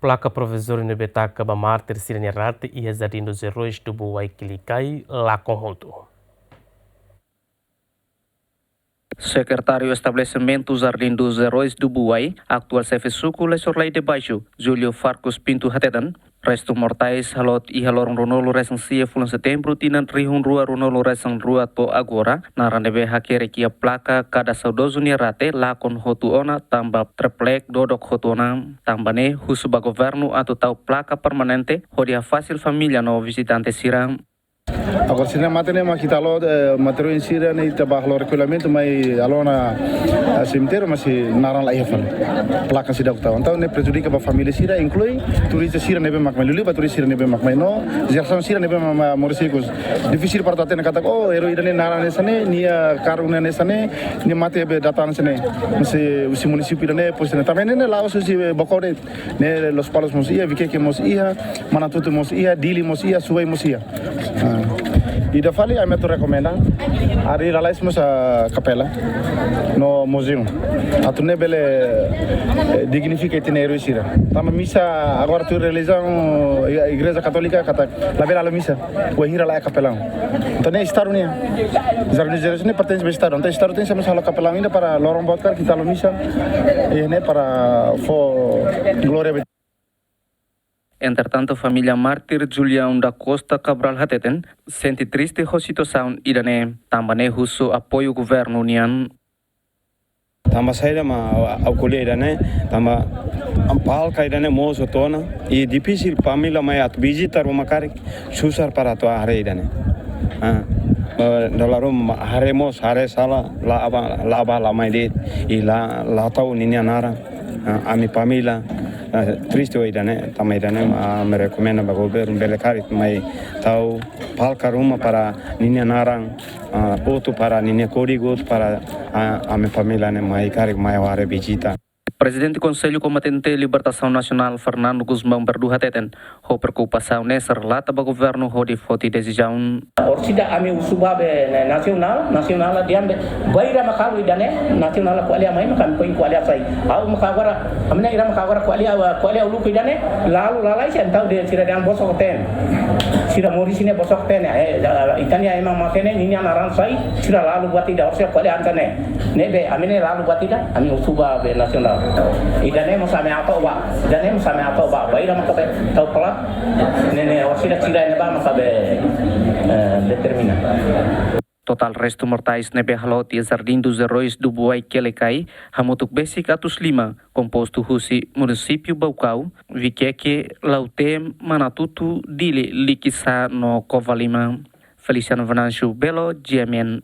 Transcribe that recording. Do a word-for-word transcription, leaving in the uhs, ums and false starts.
Plaka provizóriu ne'ebé taka ba mártir sira-nia rate iha Jardim dos Heróis do Buai Kelikai lakon hotu. Sekretáriu Estabelesimentu Jardim dos Heróis do Buai, atuál xefe suku Lesorlai de Baixo, Júlio Farcos Pinto hateten, restu mortais haloot iha loron ruanulu-resin-sia fulan Setembru tinan rihun rua ruanulu-resin-rua to'o agora, naran ne'ebé hakerek iha plaka kada saudozu nia rate lakon hotu ona tanba triplek dodok hotu ona, tanba ne'e husu ba governu atu tau plaka permanente hodi hafasil família no vizitante sira. Agora sira-nia mate ne'e mak ita halo, eh, mate-ruin sira-ne'e ita bá halo rekollhimentu mai halo ona, eh, semitériu, mas naran la iha fali. Plaka seidauk tau. Entaun ne'e prejudika ba família sira, inklui turista sira ne'ebé mak mai, liuliu ba turista sira ne'ebé mak mai no jerasaun sira ne'ebé mak, mak moris ikus. Difisil para atu hatene katak, oh, eroi ida-ne'e naran hanesan ne'e, nia kargu hanesan ne'e, nia mate be data hanesan ne'e. Mas husi munisípiu ida-ne'e, pois ne'e. Tanba ne'e la'ós husi Baucau de'it. Ne'e Lospalos mós iha, Viqueque mós iha, Manatuto mós iha, Dili mós iha, Suai mós iha. Ah. Ida fali ami atu rekomenda, ari lalais mós iha kapela no muzeu. Atu nune'e bele, eh, dignifika ita-nia eroi sira. Tanba misa agora tuir relijiaun, eh, Igreja Katólika katak labele halo misa. Wainhira laiha kapelaun. Entaun ne'e Estadu nian. Jardim dos Heróis ne'e pertense ba Estadu. Entaun Estadu tenke mós halo kapelaun ida para loron boot karik ita halo misa. Iha ne'e para fó glória ba. Entretantu, família mártir Julião da Costa Cabral hateten sente triste ho situasaun ida-ne'e, tanba ne'e husu apoiu governu nian. Tanba saida mak ha'u ko'alia ida-ne'e, tanba plaka ida-ne'e mosu tiha ona, i difisil família mai atu vizita ruma karik, susar para atu haree ida-ne'e. Ah, eh, dala ruma haree mós, haree sala, la bá, la bá, la mai de'it, i la, la tau ninia naran. Ah, ami família, ah, triste ho ida-ne'e, tanba ida-ne'e, ah, ami rekomenda ba governu bele karik mai tau plaka ruma para ninia naran, ah, hotu para ninia kódigu, hotu para, ah, ami família ne'e mai karik mai haree vizita. Prezidente Konsellu Kombatente Libertasaun Nasionál Fernando Gusmão Berdú hateten, ho preokupasaun ne'e sei relata ba governu hodi foti desizaun. Orsida ami husu ba be nasionál, nasionál dehan be bainhira mak halo ida-ne'e, nasionál ko'alia mai maka ami foin ko'alia sai. Ha'u maka agora, ami-nia ira maka agora ko'alia, ko'alia uluk ida-ne'e, lalu lalais entaun dehan sira dehan bosok-teen. Sira moris ne'e bosok-teen, eh, ita-nia ema mate ne'e, ninia naran sai, sira lalu buat ida orsida ko'alia hanesan ne'e. Ne'ebé, ami ne'e lalu buat ida, ami husu ba be nasionál. Ida-ne'e mós ami atu ba, ida-ne'e mós ami atu ba, bainhira maka be tau plaka, ne'e ne'e orsida sira ne'ebá maka be, eh, determina. Totál restu mortais ne'ebé haloot iha Jardim dos Heróis do Buai Kelikai hamutuk besik atus lima, kompostu husi munisípiu Baucau, Viqueque, Lautém, Manatuto, Dili, Liquiçá no Covalima. Feliciano Venâncio Belo, G M N.